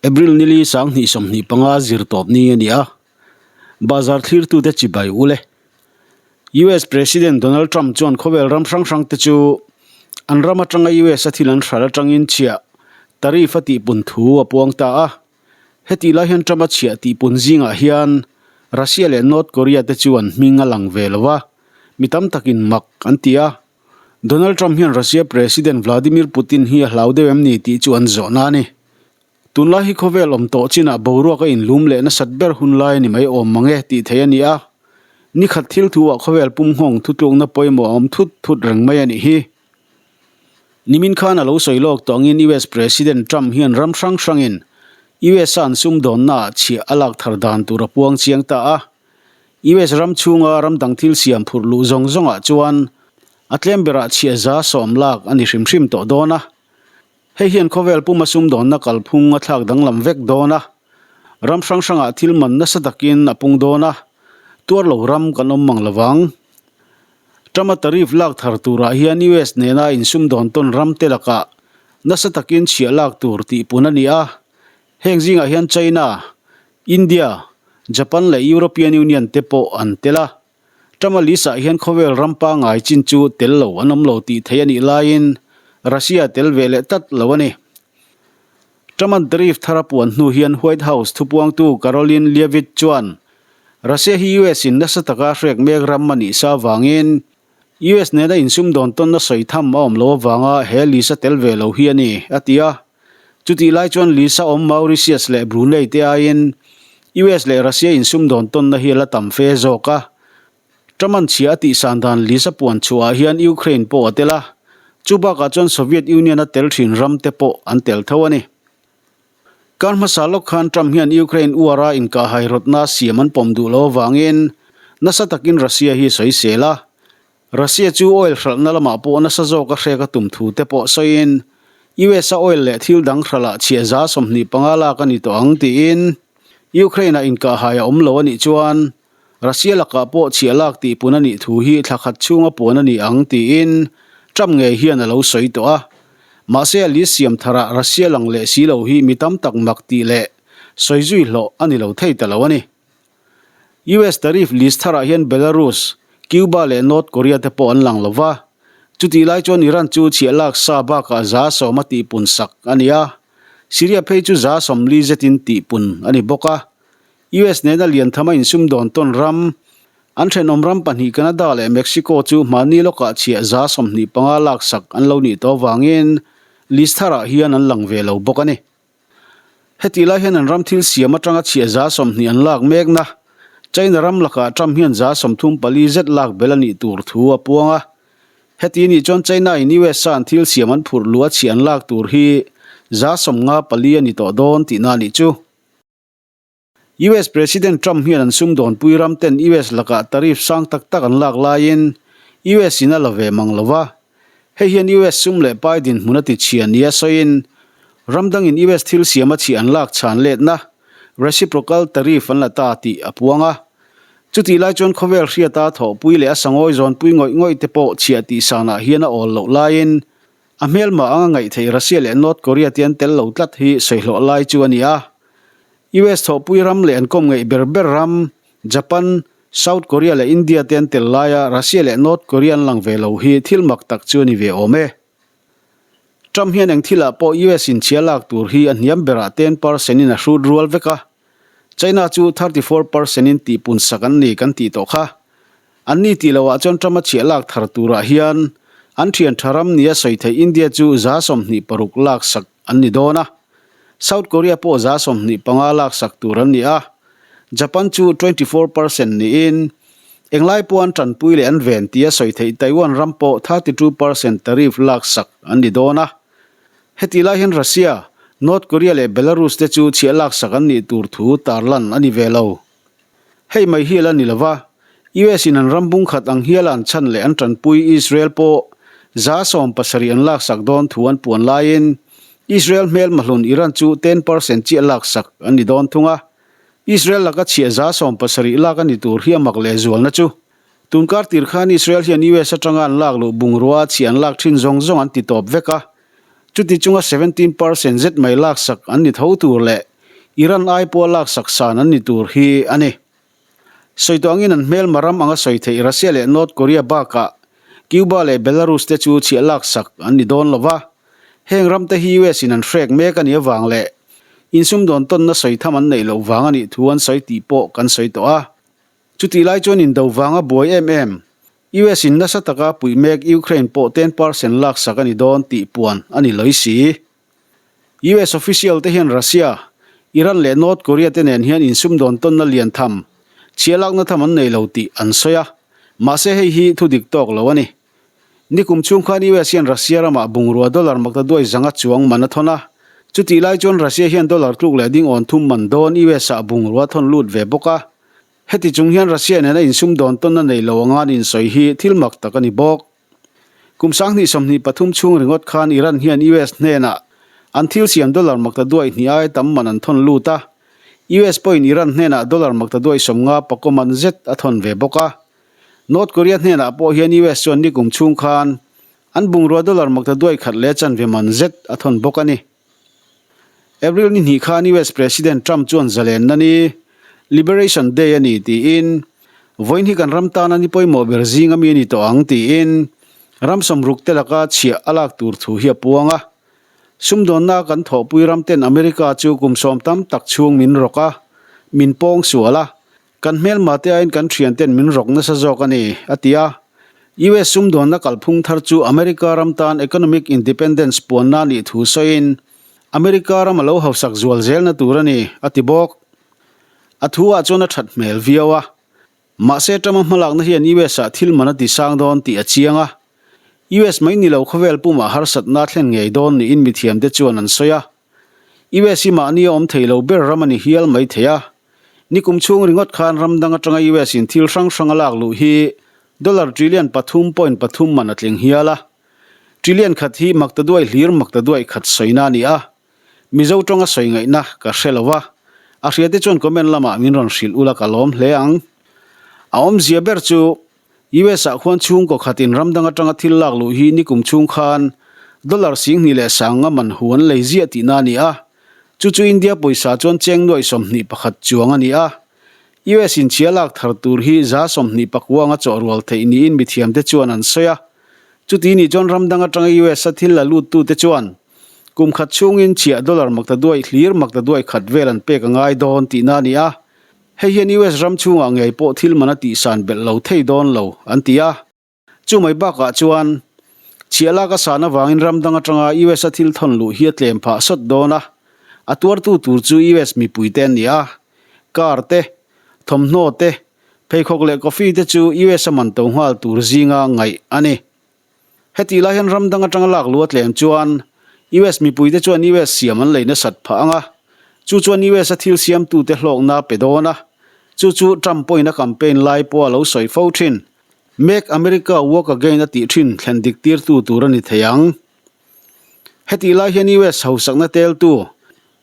April nili 2025 zirtawp ni a ni a, Bazar thlirtute chibai ule. US President Donald Trump chuan khawvel ram hrang hrang te chu an ram atanga US a thil an hral atangin chhiah tariff a tihpun thu a puang ta a. Hetih lai hian Trump a chhiah tihpun zingah hian Russia leh North Korea te chu an hming a lang ve lo a, mi tam takin mak an ti a. Donald Trump hian Russia President Vladimir Putin hi a hlau deuh em ni tih chu an zawhna a ni. Tunlai hi khawvel awm tawh chinah boruak a inlum leh nasat ber hun lai a ni mai awm mang e tih theih a ni a. Ni khat thil thu ah khawvel pum nghawng thutlukna pawimawh a awm thut thut reng mai a nih hi. Nimin khan a lo sawi lawk tawh angin US President Trump hian ram hrang hrangin US a an sumdawnna ah chhiah a lak thar dan tur a puang chiang ta a. US ram chhunga ram dang thil siam phurh luh zawng zawngah chuan a tlem berah chhiah za sawm lak a ni hrim hrim tawh dawn a. Hei hian khawvel puma sumdawnna kalphung a thlak danglam vek dawn a, ram hrang hrangah thil man nasa takin a pung dawn a, tuar lo ram kan awm mang lovang. Trump-a tariff lak thar turah hian US nena insumdawn tawn ram te lakah nasa takin chhiah lak tur tih pun a ni a, heng zingah hian China, India, Japan leh European Union te pawh an tel a. Trump-a list-ah hian khawvel ram pangngai chin chu tel lo an awm lo tih theih a nih laiin Russia tel ve leh tlat lo a ni. Trump-a'n tariff thar a puan hnu hian White House thupuangtu Karoline Leavitt chuan Russia hi US-in nasa taka hrek mek ram a nih sa avangin US nena insumdawn tawnna sawi tham a awm lo avanga he list-a tel ve lo hi a ni, a ti a. Chutih lai chuan list-a awm Mauritius leh Brunei te aiin US leh Russia insumdawn tawnna hi a la tam fe zawk a. Trump-a'n chhia a tihsan dan list-a puan chhuahah hian Ukraine pawh a tel a, chu bakah chuan Soviet Union-a tel thin ram te pawh an tel tho a ni. Kar hmasa lawk khan Trump hian Ukraine uara inkahhai rawtna siam an pawm duh lo avangin nasa takin Russia hi sawi sel a. Russia chu oil hralhna lamah pawh nasa zawk a hrek a tum thu te pawh sawiin US-a oil leh thil dang hralhah chhiah 25 lak a ni tawh ang tiin Ukraine-ah inkahhai a awm lo a nih chuan Russia lakah pawh chhiah lak tihpun a nih thu hi thla khat chhunga puan a ni ang tiin Trump ngei hian a lo sawi tawh a. Mahse a list siam tharah Russia lang leh si lo hi mi tam tak mak tih leh sawi zui hlawh a ni lo thei ta lo a ni. US tariff list tharah hian Belarus, Cuba leh North Korea te pawh an lang lo va. Chutih lai chuan Iran chu chhiah lak sa bakah 10% tihpun sak a ni a. Syria phei chu 40% zetin tihpun a ni bawk a. US nena lianthama insumdawn tawn ram, an thenawm ram pahnih Canada leh Mexico chu hmahni lawkah chhiah 25 laksak an lo nih tawh avangin list tharah hian an lang ve lo bawk a ni. Hetih lai hian an ram thil siam atanga chhiah 20 an lak mekna China ram lakah Trump hian 34 zet lak bel a nih tur thu a puang a. Heti nih chuan China in US a an thil siam an phurh luh a chhiah an lak tur hi 54 a ni tawh dawn tihna a nih chu. US President Trump hian an sumdawnpui ram ten US lakah tariff sang tak tak an lak laiin US in a la ve mang lo va. Hei hian US sum leh pai dinhmun a ti chhia nia sawiin ram dangin US thil siam a chhia an lak chhan letna reciprocal tariff an la ta tih a puang a. Chutih lai chuan khawvel hriata thawhpui leh a sangawi zawnpui ngawih ngawih te pawh chhia tih sanah hian a awl loh laiin a hmelma anga ngaih theih Russia leh North Korea te an tel lo tlat hi sawihlawh lai chu a ni a. US thawhpui ram leh an kawm ngeih ber ber ram Japan, South Korea leh India te an tel laia Russia leh North Korea an lang ve lo hi thil mak tak chu a ni ve awm e. Trump hian eng thilah pawh US in chhia lak tur hi a hniam berah 10% in a hrut rual vek a, China chu 34% in tihpun sak an ni kan tih tawh kha. An ni tih loah chuan Trump a chhia lak thar turah hian an thian tha ram nia sawi theih India chu 26 lak sak an ni dawn a. South Korea pawh 25 laksak tur an ni a, Japan chu 24% niin englai pawh an tanpui leh an ven tia sawi theih Taiwan ram pawh 32% tariff laksak an ni dawn a. Hetih lai hian Russia, North Korea leh Belarus te chu chhiah laksak an nih tur thu tarlan a ni ve lo. Hei mai hi a la ni lo va, US in an ram bungkhat ang hiala an chhan leh an tanpui Israel pawh 70 an laksak dawn thu an puan laiin Israel hmel mahlun Iran chu 10% chiah laksak an ni dawn thung a. Israel laka chhiah 70 lak a ni tur hi a mak leh zualna chu tunkar tir khan Israel hian US atanga an lak luh bungrua chhiah an lak thin zawng zawng an ti tawp vek a, chuti chunga 17% zet mai laksak an ni tho tur leh. Iran ai pawha laksak san an ni tur hi a ni. Sawi tawh angin an hmelma ram anga sawi theih Russia leh North Korea bakah Cuba leh Belarus te chu chhiah laksak an ni dawn lo va, heng ram te hi US in an hrek mek a nih avang leh insumdawn tawnna sawi tham an neih loh vang a nih thu an sawi tih pawh kan sawi tawh a. Chutih lai chuan indo vanga buai em em US in nasa taka puih mek Ukraine pawh 10% laksak a ni dawn tih puan a ni lawi si. US official te hian Russia, Iran leh North Korea te nen hian insumdawn tawnna lian tham, chhia lakna tham an nei lo tih an sawi a, mahse hei hi thu dik tawk lo a ni. Nikum chhung khan US hian Russia ramah bungrua dollar makta duai zanga chuang man a thawn a, chutih lai chuan Russia hian dollar tluk leh ding awn thum man dawn US ah bungrua thawn lut ve bawk a. Heti chung hian Russia nena insumdawn tawnna nei lo anga an insawi hi thil mak tak a ni bawk. Kum 2023 chhung ringawt khan Iran hian US hnenah an thil siam dollar makta duai hnih aia tam man an thawn lut a, US pawhin Iran hnenah dollar makta duai 50 pakaw man zet a thawn ve bawk a. North Korea hnenah pawh hian US chuan nikum chhung khan an bungrua dollar makta duai khat leh chanve man zet a thawn bawk a ni. April ni hnih khan US President Trump chuan zalenna ni, Liberation Day a ni tiin, vawiin hi kan ram tana ni pawimawh ber zing ami a ni tawh ang tiin ram sawmruk te laka chhiah a lak tur thu hi a puang a. Sumdawnna kan thawhpui ram ten America chu kum sawm tam tak chhung min rawk a, min pawng sual a, Kan hmelma te aiin kan thianten min rawk nasa zawk a ni, a ti a. US sumdawnna kalphung thar chu America ram tan economic independence puanna a nih thu sawiin, America ram a lo hausak zual zelna tur a ni, a ti bawk. A thu ah chuan a that hmel viau a. Mahse Trump-a hmalakna hian US ah thil man a ti sang dawn tih a chiang a. US mai ni lo khawvel pumah harsatna a thlen ngei dawn niin mithiamte chuan an sawi a. US hi mahni a awm thei lo ber ram a ni hial mai thei a. Nikum chhung ringawt khan ram dang atanga US in thil hrang hrang a lak luh hi dollar trillion pathum point pathum man a tling hial a. Trillion khat hi makta duai hlir makta duai khat sawina a ni a. Mizo tawnga sawi ngaihna ka hre lo a. A hriate chuan comment lamah min rawn hrilh ula ka lawm hle ang. A awmzia ber chu US ah khuan chhungkaw khatin ram dang atanga thil lak luh hi nikum chhung khan dollar 20,000 nga man hu an lei ziah tihna a ni a. Chu chu India pawisa chuan cheng nuaih 21 chuang a ni a. US in chhia lak thar tur hi 24 anga chawh rual theih niin mithiamte chuan an sawi a. Chuti nih chuan ram dang atanga US a thil la luttute chuan kum khat chhungin chhiah dollar makta duaih hlir makta duaih khat vel an pek a ngai dawn tihna a ni a. Hei hian US ram chhungah ngei pawh thil man a tihsan belh lo thei dawn lo, an ti a. Chu mai bakah chuan, chhiah lak a san avangin ram dang atanga US a thil thawn luh hi a tlem phah sawt dawn a. A tuartu tur chu US mipuite an ni a. Car te, thawmhnaw te, pheikhawk leh coffee te chu US a man to nghal tur zinga ngaih a ni. Hetih lai hian ram dang atanga lak luh a tlem chuan US mipuite chuan US siam an lei nasat phah ang a, chu chuan US a thil siamtute hlawkna a pe dawn a, chu chu Trump pawhin a campaign lai pawh a lo sawi fo thin. Make America Work Again a tih thin thlen dik tirtu tur a ni thei ang. Hetih lai hian US hausakna teltu,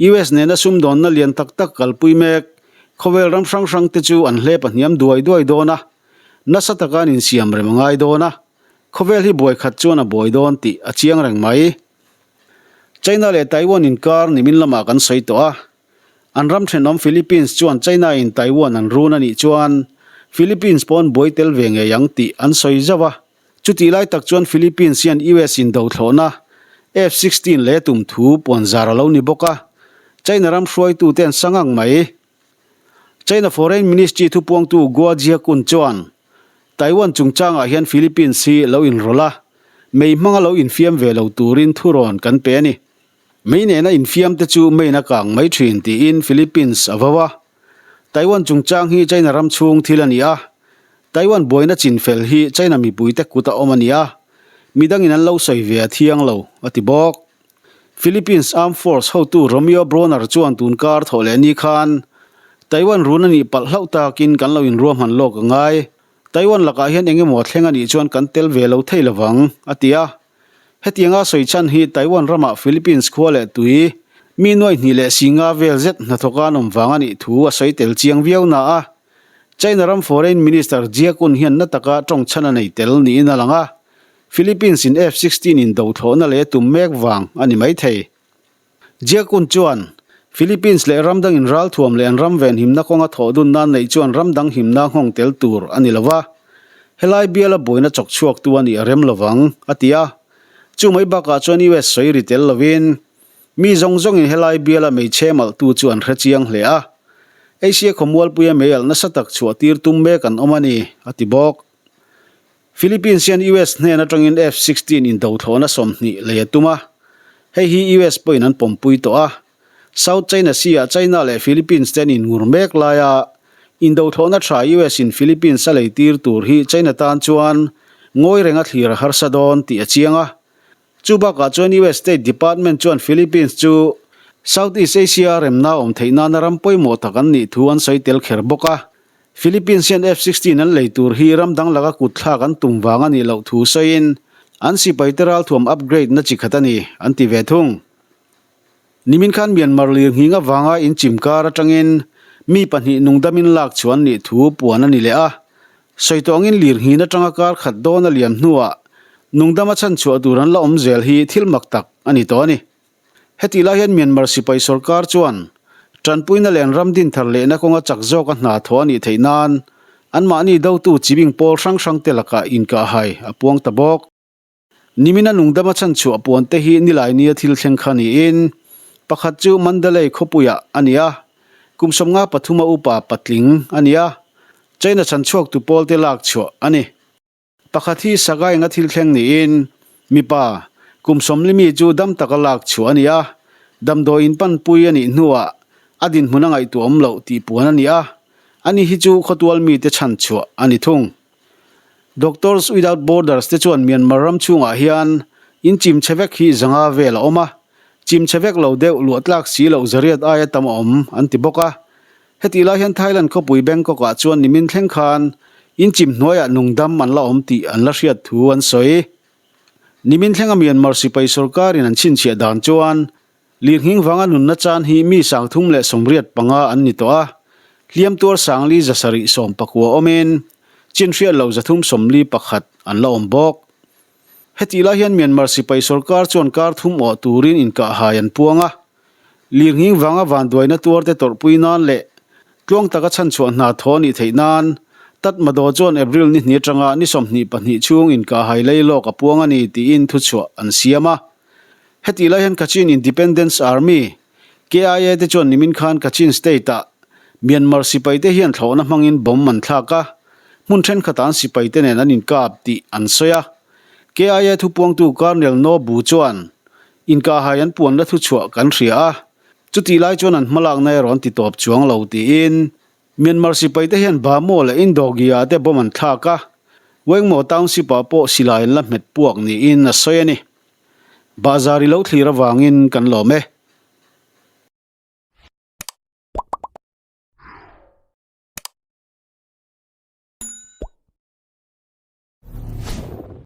US nena sumdawnna lian tak tak kalpui mek, khawvel ram hrang hrangte chu an hlep a hniam duai duai dawn a, nasa taka an insiam rem a ngai dawn a. Khawvel hi buai khat chuan a buai dawn tih a chiang reng mai. China leh Taiwan inkar nimin lamah kan sawi tawh a. An ram thenawm Philippines chuan China in Taiwan an run a nih chuan Philippines pawn buai tel ve ngei ang tih an sawi zauh a. Chutih lai tak chuan Philippines hian US in dothlawhna F-16 leh tum thu puanzar a lo ni bawk a. China ram hruaitute an sang ang mai. China Foreign Ministry thupuangtu Guo Jiakun chuan Taiwan chungchangah hian Philippines hi lo inrawlh a, mei hmanga lo infiam ve lo turin thurawn kan pe a ni. Mei nena infiam te chu meiin a kang mai thin tiin Philippines a vau a. Taiwan chungchang hi China ram chhung thil a ni a, Taiwan buaina chinfel hi China mipuite kut a awm a ni a, midangin an lo sawi ve a thiang lo, a ti bawk. Philippines Armed Force hotu Romeo Brawner chuan tun kar thawh leh ni khan Taiwan run a nih palh hlauh takin kan lo inruahman lawk a ngai. Taiwan lakah hian eng emaw thleng a nih chuan kan tel ve lo thei lovang, a ti a. Hetianga sawi chhan hi Taiwan ramah Philippines khua leh tui mi nuai hnih leh singa vel zet hnathawka an awm vang a nih thu a sawi tel chiang viau na a. China ram Foreign Minister Jia Kun hian na taka tawng chhan a nei tel niin a lang a. Philippines in F-16 in do thlawhna leh tum mek vang a ni mai thei. Jiakun chuan, Philippines leh ram dangin ralthuam leh an ram venhimna kawnga thawh dun nan neih chuan ram dang himna nghawng tel tur a ni lo va, helai biala buaina chawk chhuaktu a nih a rem lovang, a ti a. Chu mai bakah chuan US sawi ri tel lovin mi zawng zawngin helai biala meichhe malhtu chu an hre chiang hle a. Asia khawmualpuia meialh nasa tak chhuah tir tum mek an awm a ni, a ti bawk. Philippines hian US hnen atangin F-sixteen indothlawhna 20 lei a tum a, hei hi US pawhin an pawmpui tawh a. South China Sea-ah China leh Philippines te an inngur mek laia indothlawhna tha US-in Philippines a lei tir tur hi China tan chuan ngawi renga thlir a harsa dawn tih a chiang a. Chu bakah chuan US State Department chuan Philippines chu Southeast Asia remna awm theih nana ram pawimawh tak an nih thu an sawi tel kher bawk a. Philippines hian F-sixteen an lei tur hi ram dang laka kut thlak an tum vang a nih loh thu sawiin an sipaite ralthuam upgrade na chi khat a ni, an ti ve thung. Nimin khan Myanmar lirnghing avanga inchim kar atangin mi pahnih nungdamin lak chhuah an nih thu puan a ni leh a. Sawi tawh angin lirnghin atanga kar khat dawn a liam hnuah nungdama chhanchhuah tur an la awm zel hi thil mak tak a ni tawh a ni. Hetih lai hian Myanmar sipai sorkar chuan tanpuina leh an ram dinthar lehna kawnga chak zawka hna thawh a nih theih nan anmahni dotu chibing pawl hrang hrangte lakah inkahhai a puang ta bawk. Nimina nungdama chhanchhuah puan te hi nilai nia thil thleng kha niin pakhat chu Mandalay khawpuiah a ni a, kum 53 a upa patling a ni a, China chhanchhuaktu pawlte lak chhuah a ni. Pakhat hi Sagaing a thil thleng niin mipa kum 40 mi chu dam taka lak chhuah a ni a, damdawi in panpui a nih hnuah a dinhmun a ngaihtuah awm loh tih puan a ni a, ani hi chu khawtual mite chhanchhuah a ni thung. Doctors Without Borders te chuan Myanmar ram chhungah hian in chim chhe vek hi zanga vel a awm a, chim chhe vek lo deuh luah tlak si loh zariat aia tam a awm an ti bawk a. Hetih lai hian Thailand khawpui Bangkok ah chuan nimin thleng khan in chim hnuaiah nungdam an la awm tih an la hriat thu an sawi. Nimin thlenga Myanmar sipai sorkarin an chhinchhiah dan chuan Lirnghing vanga nunna chan hi mi 385 an ni tawh a, hliam tuar 4719 awmin chin hriat loh 341 an la awm bawk. Hetih lai hian Myanmar sipai sorkar chuan kar thum awh turin inkahhai an puang a, lirnghing vanga vanduaina tuarte tawrhpui nan leh tluang taka chhanchhuah hna thaw a nih theih nan Tatmadaw chuan April ni hnih atanga ni 22 chhung inkahhai lei lawk a puang a ni tiin thuchhuah an siam a. Hetih lai hian Kachin Independence Army, KIA, te chuan nimin khan Kachin State-ah Myanmar sipaite hian thlawhna hmangin bomb an thlak a, hmun thenkhatah an sipaite nen an inkap tih an sawi a. KIA thupuangtu Colonel Naw Bu chuan, Inkahhai an puanna thuchhuah kan hria a, chutih lai chuan an hmalakna erawh an ti tawp chuang lo tiin Myanmar sipaite hian Bhamo leh Indogya te bomb an thlak a, Wengmo Township-ah pawh silai an la hmet puak niin a sawi a ni. Bazar i lo thlir avangin kan lawm e.